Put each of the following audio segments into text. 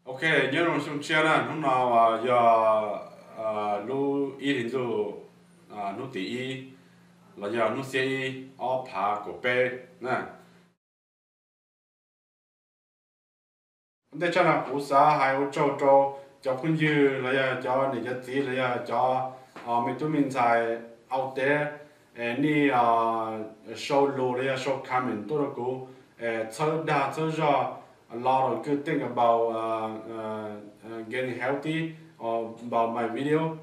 Ok, nyob zoo xyoo tshiab na, hnub no yog lub ib hlis ntuj, hnub tim ib los yog hnub xiab ib ob phav kaum peb na. Ua ntej tshaj no kuv xav hais ua tsaug rau cov phooj ywg los yog cov niam cov txiv los yog cov me tub me ntxhais out there, nej sau lus los yog sau comment tuaj rau kuv, txhawb dag txhawb zog, a lot of good thing about getting healthy, about my video.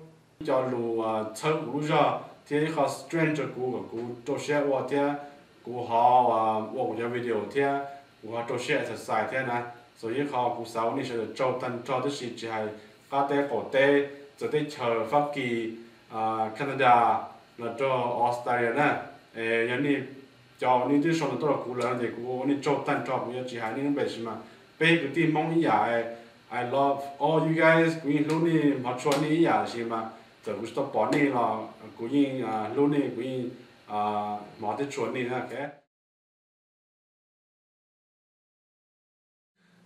Cov lus txhawb kuv lub zog thiab ib qho strength rau kuv kom kuv rau siab ua thiab kuv ho ua kuv cov video thiab kuv ho rau siab exercise thiab na. So ib qho kuv xav ua nej sawv daws tsaug tag nrho tib si, tsis hais qab teb qaum teb, txawv teb chaws, Fab Kis, Canada, los rau Australia na. Yog nej cov uas nej twb sau ntawv tuaj rau kuv lawm no ces kuv ua nej tsaug tag nrho, kuv yuav tsis hais nej lub npe sis mas peb kwv tij Hmoob ib yam. I love all you guys, kuv yeej hlub nej hmov tshua nej ib yam sis mas txawm kuv tsis tau pom nej los kuv yeej hlub nej, kuv yeej hmov thiab tshua nej na.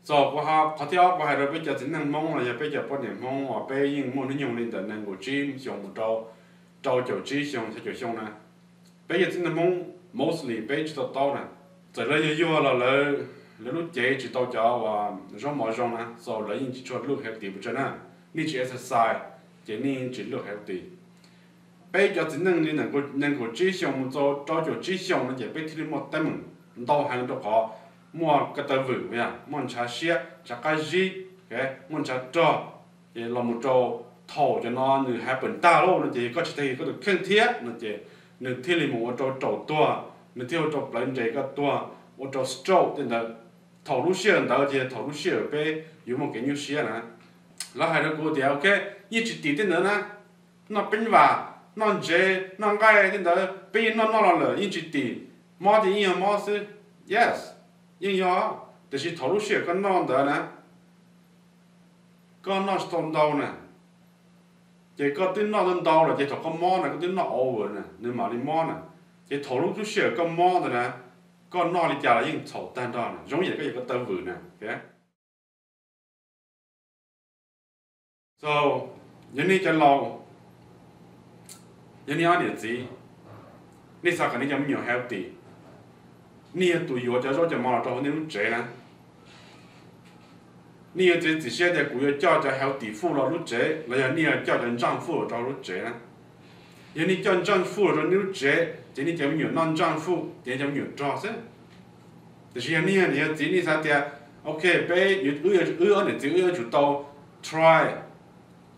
So kuv, qhov thib ob kuv hais rau peb cov txiv neej Hmoob los yog peb cov poj niam Hmoob uas peb yeej muaj hnub nyoog li ntawm nees nkaum tsib xyoo mus rau rau caum tsib xyoo, xya caum xyoo na. Peb cov txiv neej Hmoob mostly peb tsis tau taub na. Txawm lawv yuag yuag los lawv, lawv lub cev tsis tau cov uas zaub mov zoo na, so lawv yeej tsis tshua look healthy pes tsawg na. Nej tsis exercise ces nej yeej tsis look healthy. Peb cov txiv neej li nees nkaum tsib xyoo mus txog rau caum tsib xyoo no ces peb thiaj li muaj teeb meem ntau heev rau qhov muaj ko taw vwm, muaj ntshav siab, ntshav qab zib, muaj ntshav rog. Ces los mus rau thaum cov no nws happen tag lawm no ces koj tsis tag koj tus kheej thiab no ces nws thiaj li mus ua rau raum tuag, nws thiaj ua rau plawv nres koj tuag, ua rau stroke tej ntawd. Thaum lub sij hawm ntawd ces thaum lub sij hawm peb yuav muaj kev nyuaj siab na. Lawv hais rau kuv tias ok, yeej tsis tim tej ntawd na, noj peeb vam, noj ntsev, noj nqaij tej ntawd peb yeej noj noj los lawm yeej tsis tim, mob ces yeej yog mob xwb. Yes, yeej yog, tiam sis thaum lub sij hawm koj noj ntawd na, koj noj tsis tau ntau na, ces koj twb noj ntau ntau lawm ces thaum koj mob na koj twb noj over na nws mam li mob na. Ces thaum lub lub sij hawm koj mob ntawd na, koj noj li cas los yeej txhaum tag nrho na, zoo yam koj yog ko taw vwm na. So yog nej cov laus, yog nej ob niam txiv, nej xav kom nej cov me nyuam healthy, nej yuav tus yuav cov zaub cov mov los rau hauv nej lub tsev na. Nej yuav txiav txim siab tias kuv yuav coj cov healthy food los lub tsev los yog nej yuav coj cov junk food los rau lub tsev na. Yog nej coj junk food los rau nej lub tsev ces nej cov me nyuam noj junk food ces nej cov me nyuam rog xwb. Tiam sis yog nej yog niam yog txiv nej xav tias ok, peb, wb ob niam txiv wb yuav tsum tau try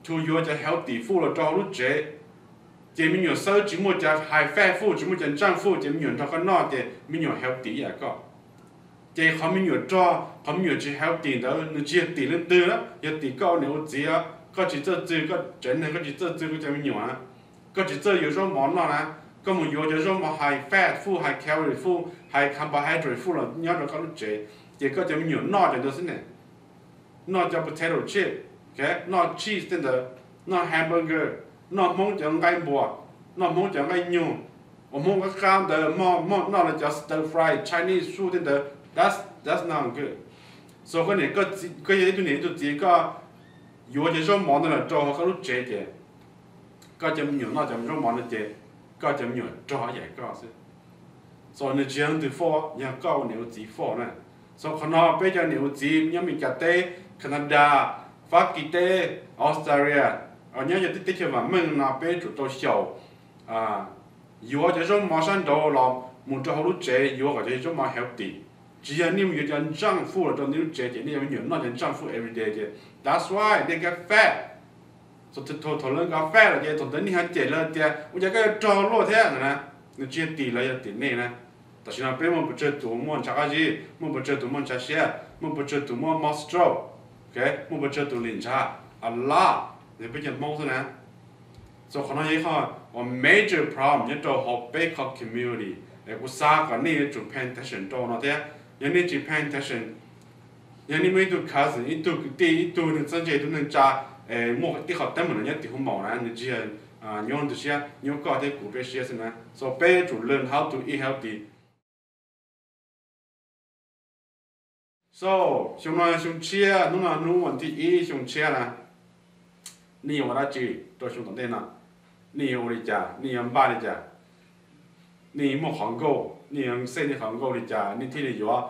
to yuav cov healthy food los rau hauv lub tsev, ces me nyuam xawb tsis muaj cov high fat food, tsis muaj cov junk food ces me nyuam nrog koj noj ces me nyuam healthy ib yam koj. Ces qhov me nyuam rog, qhov me nyuam tsis healthy ntawd nws tsis yog tim leej twg na, yog tim koj ua niam ua txiv, koj tsis txawj txwv koj tsev neeg, koj tsis txawj txwv koj cov me nyuam, koj tsis txawj yuav zaub mov noj na, koj mus yuav cov zaub mov high fat food, high calorie food, high carbohydrate food los nyob rau koj lub tsev, ces koj cov me nyuam noj cov ntawd xwb ne. Noj cov potato chip, noj cheese tej ntawd, noj hamburger, noj Hmoob cov nqaij npua, noj Hmoob cov nqaij nyuj, ua Hmoob qab qab ntawd, noj cov stir fry Chinese food tej ntawd. That's not good. So koj yog ib tug niam ib tug txiv, koj yuav cov zaub mov ntawd los rau hauv koj lub tsev ces koj cov me nyuam noj cov zaub mov no ces koj cov me nyuam rog ib yam koj xwb. So nws tsis yog leej twg fault, yog koj ua niam ua txiv fault na. So qhov no peb cov niam ua txiv nyob Meskas teb, Canada, Fab Kis teb, Australia, nyob yog teb chaws vam meej no peb tsum tau xyaum yuav cov zaub mov sab nraud los mus rau hauv lub tsev, yuav kom cov zaub mov healthy. Tsis yog nej mus yuav cov junk food los rau nej lub tsev ces nej cov me nyuam noj cov junk food every day ces that's why nej get fat. Thaum lawv get fat lawm ces thaum ntawd nej ho cem lawv tias ua cas koj yuav rog luaj thiab na. Nws tsis yog tim lawv, yog tim nej na. Tam sim no peb muaj pes tsawg tus muaj ntshav qab zib, muaj pes tsawg tus muaj ntshav siab, muaj pes tsawg tus muaj mob stroke, muaj pes tsawg tus lim ntshav, a lot, yog peb cov Hmoob xwb na. So qhov no yog ib qho uas major problem nyob rau hauv peb qhov community, es kuv xav kom nej yuav tsum pay attention rau no thiab. Yog nej tsis pay attention, yog nej muaj ib tug cousin, ib tug kwv tij, ib tug neeg txawj ntse, ib tug neeg tsa, muaj tib qhov teeb meem no nyob tim hoo maum na, nws tsis yog nyuaj leej twg siab, nyuaj koj thiab kuv peb siab xwb na. So peb yuav tsum learn how to eat healthy. So, xyoo no xyoo tshiab, hnub no hnub vas thib ib xyoo tshiab na, nej yuav ua dab tsi rau xyoo tom ntej no? Nej yuav ua li cas? Nej yuav npaj li cas? Nej muaj qhov nkauj, nej yuav xej nej qhov nkauj li cas nej thiaj li yuav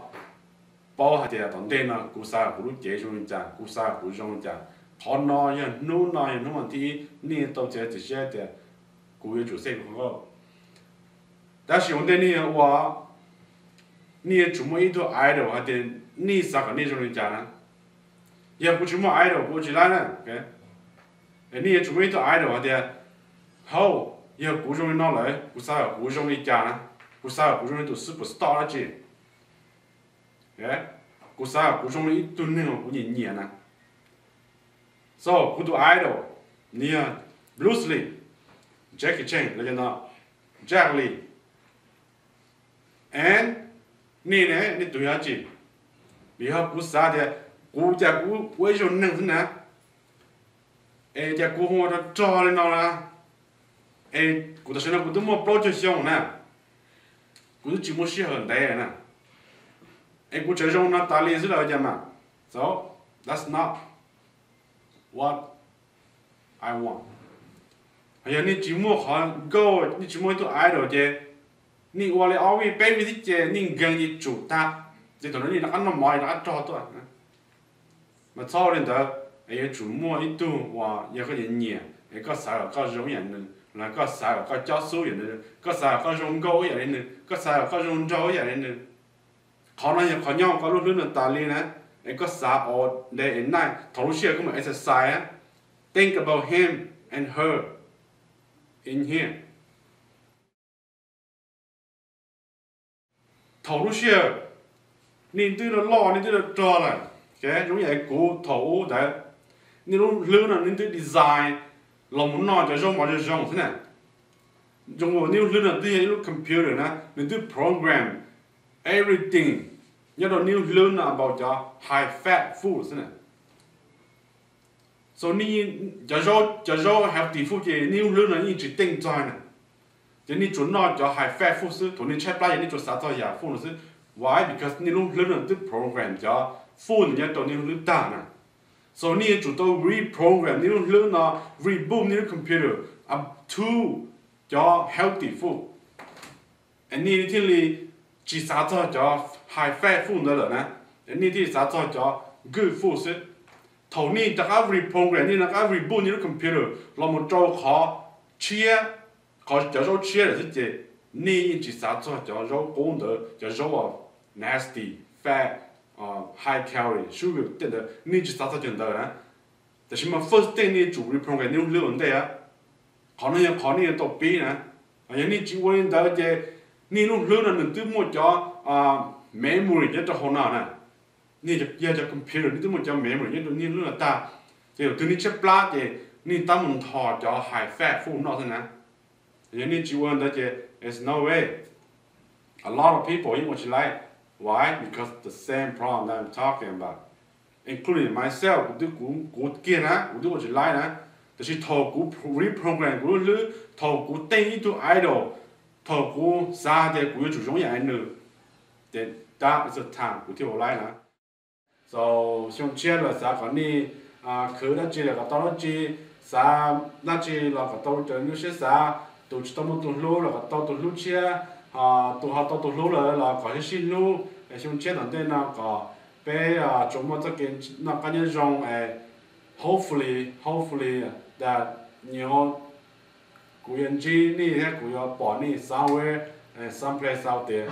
paub hais tias tom ntej no kuv xav kom kuv lub cev zoo li cas, kuv xav kom kuv zoo li cas? Qhov no yog hnub no yog hnub vas thib ib nej tau txiav txim siab tias kuv yuav tsum xej kuv qhov nkauj. Tab sis ua ntej nej yuav ua, nej yuav tsum muaj ib tug idol hais tias nej xav kom nej zoo li cas na. Yog kuv tsis muaj idol kuv ua tsis laib na. Nej yuav tsum muaj ib tug idol hais tias, hauj, yog kuv zoo li no lawm kuv xav kom kuv zoo li cas na? Kuv xav kom kuv zoo li tus superstar dab tsi? Kuv xav kom kuv zoo li ib tug neeg uas kuv nyiam nyiam na. So kuv tus idol nws yog Bruce Lee, Jackie Chan los yog no, Jet Li, and nej ne, nej tus yog dab tsi? Vim yog kuv xav tias kuv cas kuv ua ib zaug neeg xwb na, es cas kuv hu ua rog rog li no na, es kuv tam sim no kuv twb muaj plaub caug xyoo na, kuv twb tsis muaj sij hawm ntev na, es kuv tseem zoo no tas li xwb los cas mas. So that's not what I want. Yog nej tsis muaj qhov nkauj, nej tsis muaj ib tug idol ces nej ua li ob vij peb vij xwb ces nej nkeeg ces tsum tag, ces thaum no nej rov qab noj mov rov qab rog tuaj. Mas txhob ua li ntawd, es yuav tsum muaj ib tug uas yog koj nyiam nyiam es koj xav kom koj zoo ib yam nws, los koj xav kom koj cob xub yam nws, koj xav kom koj zoo nkauj ib yam li nws, koj xav kom koj zoo nraug ib yam li nws. Qhov no yog qhov nyob koj lub hlwb no tas li na. Es koj xav all day and night, thaum lub sij hawm koj mus exercise, think about him and her in here. Thaum lub sij hawm nej twb loj nej twb rog lawm, zoo yam kuv thaum ub ntawd, nej lub hlwb no nej twb design los mus noj cov zaub mov zoo zoo xwb na. Zoo nej lub hlwb no twb yog ib lub computer na, nws twb program everything nyob rau nej lub hlwb no about cov high fat food xwb na. So cov zaub, cov zaub healthy food ces nej lub hlwb no yeej tsis teej txog na. Ces nej tsuas noj cov high fat food xwb, thaum nej tshaib plab ces nej tsuas xav txog yam food no xwb. Why? Because nej lub hlwb no twb program cov food no nyob rau nej lub hlwb tag na. So nej yuav tsum tau reprogram nej lub hlwb no, reboot nej lub computer up to cov healthy food. Es nej thiaj li tsis xav txog cov high fat food ntawd lawm na, es nej thiaj li xav txog cov good food xwb. Thaum nej rov qab reprogram, nej rov qab reboot nej lub computer los mus rau qhov tshiab, qhov cov zaub tshiab lawm xwb ces nej yeej tsis xav txog cov zaub qub ntawd, cov zaub uas nasty, fat, high calorie, sugar tej ntawd, nej tsis xav txog cov ntawd na. Tab sis mas first thing nej tsum reprogram nej lub hlwb ua ntej. Qhov no yog qhov nej yuav tau pib na. Yog nej tsis ua li ntawd ces nej lub hlwb no nws twb muaj cov memory nyob rau hauv no na. Nej yog cov computer, nej twb muaj cov memory nyob rau nej lub no tag, ces thaum twg nej tshaib plab ces nej tab mus nthos cov high fat food noj xwb na. Yog nej tsis ua li ntawd ces there's no way. A lot of people yeej ua tsis laib. Why? Because the same problem that I'm talking about, including myself, kuv twb, kuv, kuv kiag na, kuv twb ua tsis laib na. Tab sis thaum kuv reprogram kuv lub hlwb, thaum kuv teej ib tug idol, thaum kuv xav tias kuv yuav tsum zoo ib yam li nws, ces that is the time kuv thiaj ua laib na. So xyoo tshiab lawm, xav kom nej khwv dab tsi los kom tau dab tsi, xav dab tsi los kom tau raws nej lub siab xav. Tus tsis tau muaj tus hlub los kom tau tus hlub tshiab, tus ho tau tus hlub lawm los kom sib sib hlub. Xyoo tshiab tom ntej no kom peb tsuas muaj txoj kev noj qab nyob zoo. Hopefully, hopefully that, you know, kuv yuav ntsib nej thiab kuv yuav pom nej somewhere, someplace out there.